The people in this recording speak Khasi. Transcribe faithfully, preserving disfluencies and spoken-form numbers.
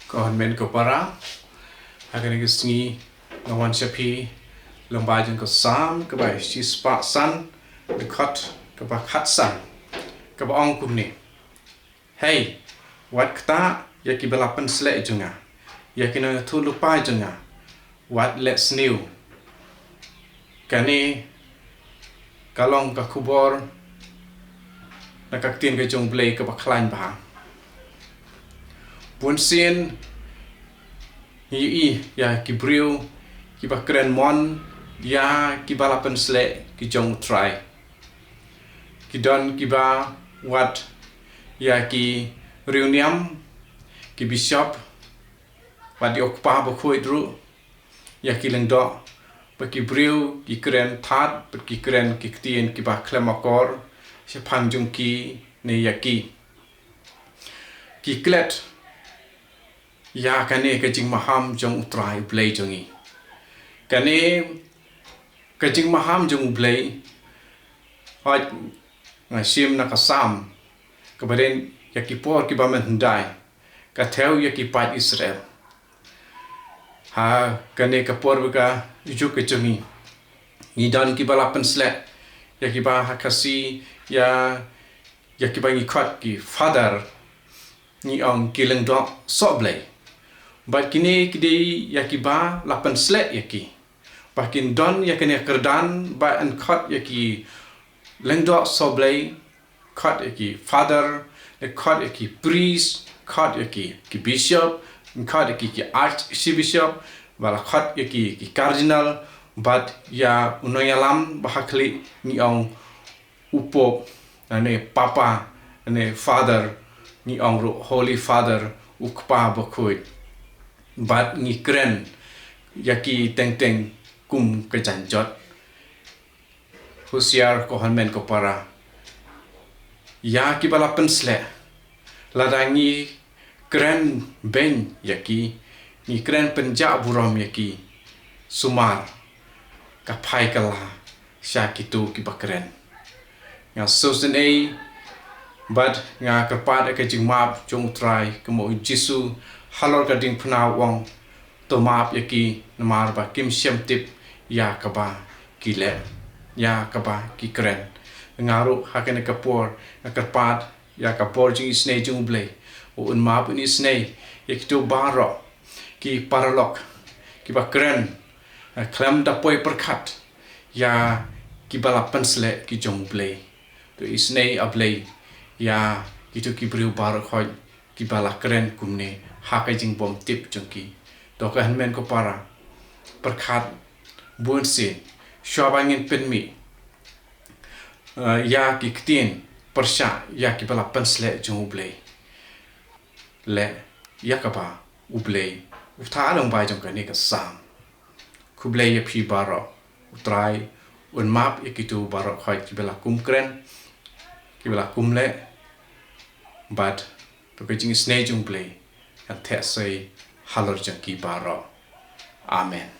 Ko hynmen ko para, ha kane ka sngi nga wan sha phi lyngba jong ka Salm kaba shispah san, dkhot kaba khatsan, kaba ong kumne: Hei, wat ktah ïa ki ba la pynsleh jong nga, ïa ki nongïathuhlypa jong nga, wat leh sniew. Kane ka long ka khubor na ka ktien ka jong U Blei kaba khlaiñ bha. Bunsien ngi ïohi ïa ki briew kiba kren mon ïa ki ba la pynsleh ki jong U Trai. Ki don kiba wad ïa ki riewniam, ki bishop, bad ïa u kpa bakhuid ruh, ïa ki lyngdoh, ba ki briew ki kren thad, bad ki kren ki ktien kiba khlem akor shaphang jong ki ne ïa ki. Ki klet ïa kane ka jingmaham jong U Trai U Blei jong ngi. Kane ka jingmaham jong U Blei, hooid, nga shim na ka Salm kaba don ïa ki por kiba mynhyndai, ka thew ïa ki paid Israel. Ha kane ka por ba ka juk ka jong ngi, ngi don kiba la pynsleh, ïa kiba ha Khasi, ïa, ïa kiba ngi khot ki father, ngi ong ki lyngdoh sohblei. Bad kine ki dei ïa kiba la pynsleh ïa ki. Ba kin don ïa kane ka kyrdan ba yn khot ïa ki lyngdoh sohblei, khot ïa ki father, ne khot ïa ki priest, khot ïa ki, ki bishop, khot ïa ki, ki archbishop, ba la khot ïa ki, ki cardinal, bad ïa u nongïalam ba ha khlieh ngi ong u Pope, ne Papa, ne Father, ngi ong ruh Holy Father, u kpa bakhuid. Bad ngi kren ïa ki teng teng kum ka janjot. Husiar ko hynmen ko para ïa kiba la pynsleh. Lada ngi kren beiñ ïa ki, ngi kren pynjah burom ïa ki, sumar ka phai kylla sha kito kiba kren. Nga sngewsynei bad nga kyrpad ïa ka jingmap jong U Trai, kum u Jisu halor ka diengphna u ong, to map ïa ki namar ba kim shym tip ïa kaba ki leh, ïa kaba ki kren. Nga ruh ha kane ka por nga kyrpad ïa ka bor jingisynei jong U Blei, u un map un isynei ïa kito baroh ki paralok kiba kren, eh, khlem da poi pyrkhat ïa kiba la pynsleh ki jong U Blei. To isynei, A Blei, ïa kito ki briew baroh khoit kiba la kren kumne ha ka jingbymtip jong ki. To ko hynmen ko para, pyrkhat bunsien shuwa ba ngin pynmih, eh, ïa ki ktien pyrshah ïa kiba la pynsleh jong U Blei. Leh ïa kaba U Blei u thaw lyngba jong kane ka Salm. Khublei ïa phi baroh. U Trai un map ïa kito baroh khoit kiba la kum kren, kiba la kum leh. Bad to ka jingisynei jong U Blei kan theh sei halor jong ki baroh. Amen.